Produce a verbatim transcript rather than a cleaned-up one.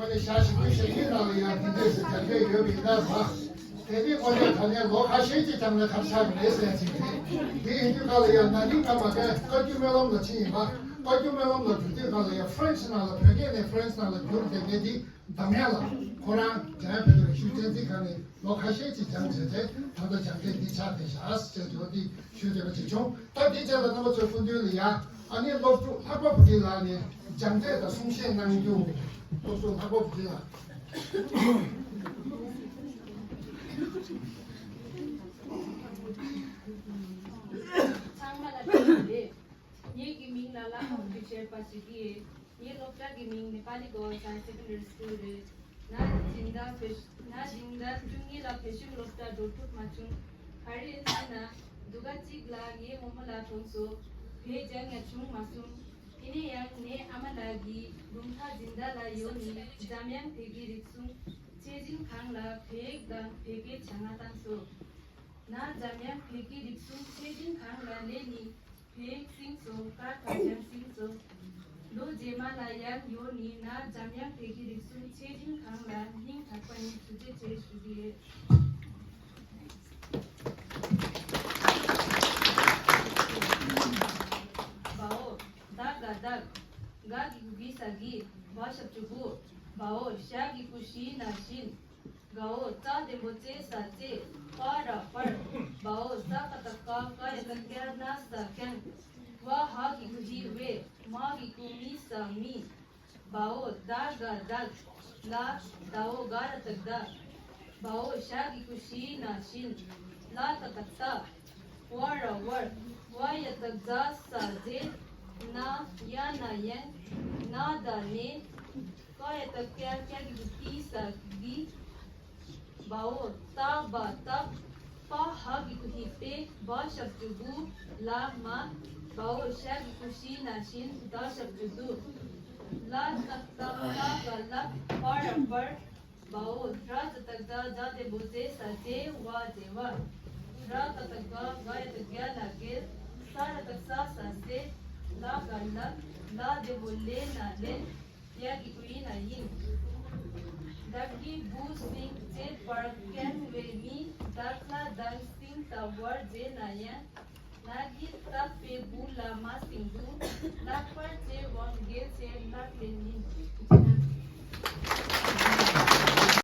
ཞག་བཞི་བཅུ་ཞེ་བརྒྱད་ནང་ལ་ཡང་འདི་འདྲས་སུ་སྦྱང་མཁན་ཡོད་པ་ཡིན་ན་རེད་པ། དེ་ནི་དངོས་གནས་དྲང་གནས་ལོ་ཁ་ཤས་ཅིག་སྦྱངས་ན་ཁ་ཆག་གི་རེད་ཟེར་ཡ་ཅིག་རེད། དེ་ཡིན་དུས་སྒང་ལ་ཡང་ན་ནིང་སྐར་མ་གི་བཀའ་བརྒྱུད་སྨོན་ལམ་ལ་ཕྱིན་ཡིན་པ། བཀའ་བརྒྱུད་སྨོན་ལམ་ལ་འགྲོ་དུས་སྒང་ལ་ཡང་ཧྥ་རན་སི་ནང་ལ་བོད་སྐད་ནས་ཧྥ་རན་སི་ནང་ལ་བསྒྱུར་བསྡད་མཁན་དེ་འདམ་ཡག་ལགས། ཁོ་རང་འཇམ་དབྱངས་བོད་ཀྱི་རིག་གཞུང་གཅེས་འཛིན་ཁང་ནས་ལོ་ཁ་ཤས་ཅིག་སྦྱངས་བྱས་ཏེ་ད་ལྟ་སྦྱང་མཁན་འདི་ཆགས་བསྡད་བཞག་ཟེར་དེ་འོ་འདི་ཞུ་འདོད་པ་ཅིག་བྱུང་། ད་འདི་རྗེས་ལ་རྣམ་པ་ཚོའི་སྐུ་མདུན་ལ་ཡ་ཨ་ནེ་སློབ་ཕྲུག་ལྷག་པ་བུ་ཁྲིད་ལགས་ནས་སྦྱང་ཚད་དང་གསུང་བཤད་གནང་རྒྱུ། སློབ་ཕྲུག་ལྷག་པ་བུ་ཁྲིད་ལགས། ཚང་མ་ལ་བདེ་ལེགས། ངེད་ཀྱི་མིང་ལ་ལྷག་པ་བུ་ཁྲིད་ཞེས་པ་ཞིག་གིས། ངའི་སློབ་གྲྭ་གི་མིང་ནི་པ་ལི་གོ་ལ་སའེན་སེ་ཀན་ཌ་རི་སྐུལ་རེད། ན་སྦྱིན་བདག་བོད་ན་སྦྱིན་བདག་བཅུ་གཉིས་ལ་བོད་གཞུང་སློབ་གྲྭ་འགྲོ་ཐུབ་མ་བྱུང་། ག་རེ་ཡིན་ཟེར་ན། སྡུག་ག་གཅིག་ལ་ངའི་རྨོ་མོ་ལ་གྲོངས་སོང་། བོད་སྦྱང་ཡང་བྱུང་མ་སོང་། ཡིན་ན་ཡང་ངའི་ཨ་མ་ལགས་ཀྱིས་དགོང་དག་སྦྱིན་བདག་ལ་ཡོང་ནས་འཇམ་དབྱངས་བོད་ཀྱི་རིག་གཞུང་ཚད་འཛིན་ཁང་ལ་བོད་ཡིག་དང་བོད་སྐད་སྦྱང་བ་བཏང་སོང་། ན་འཇམ་དབྱངས་བོད་ཀྱི་རིག་གཞུང་ཚད་འཛིན་ཁང་ལ་སླེབས་ནས་བོད་ཡིག་བསྲིངས་སོང་། སྐར་དང་འཇམ་བསྲིངས་སོང་། ལོ་རྗེས་མ་ལ་ཡང་ཡོང་ནས་ན་འཇམ་དབྱངས་བོད་ཀྱི་རིག་གཞུང་ཚད་འཛིན་ཁང་ལ་སྙིང་ཐག་པ་ནས་ཐུགས་རྗེ་ཆེ་ཞུ་གི་ཡོད། བའོ། ད་ག་བདག་ག་གི་གུ་གི་ས་གི། བ་ཞབས་ཀྱུ་བུ། བའོ། ཞ་གི་གུ་ཞི་ན་བཞིན། གའོ། ཙ་འགྲེང་བུ་ཙེ་ས་ཙེ། པ་ར་པར། བའོ། ས་ཀ་བཏགས་སྐ་ཀ་ཡ་བཏགས་སྐྱ་ན་ས་སྐྱང་། བ་ཧ་གི་གུ་ཧི་བྷེ། མ་གི་གུ་མི་ས་མི། བའོ། ད་ག་བདག་ལ། དའོ། ག་ར་བཏགས་གདའ། བའོ། ཞ་གི་གུ་ཞི་ན་བཞིན། ལ་ཏ་བཏགས་ལྟ། བ་ར་བར། ཝ་ཡ་བཏགས་ཛ་ས་ཛེ། ན་ཡ་ན་ཡང་། ན་ད་ནེ། ཀ་ཡ་བཏགས་ཀྱ་ཀྱ་གི་གུ་ཀི་ས་ཀི། བའོ། ཏ་བ་བཏགས་པ་ཧ་གི་གུ་ཧི་པེ། བ་ཞབས་ཀྱུ་བུ། ལ་མ། བའོ། ཞ་གི་གུ་ཞི་ན་བཞིན། ད་ཞབས་ཀྱུ་དུ། ལ་ཏ་བཏགས་ལྟ་ག་ལབ། པ་ར་པར། བའོ། ར་ཏ་བཏགས་རྡ་རྡ་འགྲེང་བུ་རྡེ་ས་རྡེ། བ་རྡེ་བ། ར་ཀ་བཏགས་རྐ་རྒ་ཡ་བཏགས་རྒྱ་ན་རྒྱལ། ས་ར་བཏགས་སྲ་ས་སྲེད། ལ་ག་ལབ། ལ་འགྲེང་བུ་ལེ་ན་ལེན། ཡ་གི་གུ་ཡི་ན་ཡིན། བདག་གི་བུ་སྲིང་བརྩེ་བར་བསྐལ་བའི་མི། བདག་ལ་བདག་སྲིང་ལྟ་བར་མཛད་ན་ཡང་། ང་གིས་བཏགས་པའི་བུ་ལ་མ་སྲིང་དུ། ལྷག་པར་བརྩེ་བའམ་རྒྱལ་ཆེར་ལག་ལེན་ཡིན།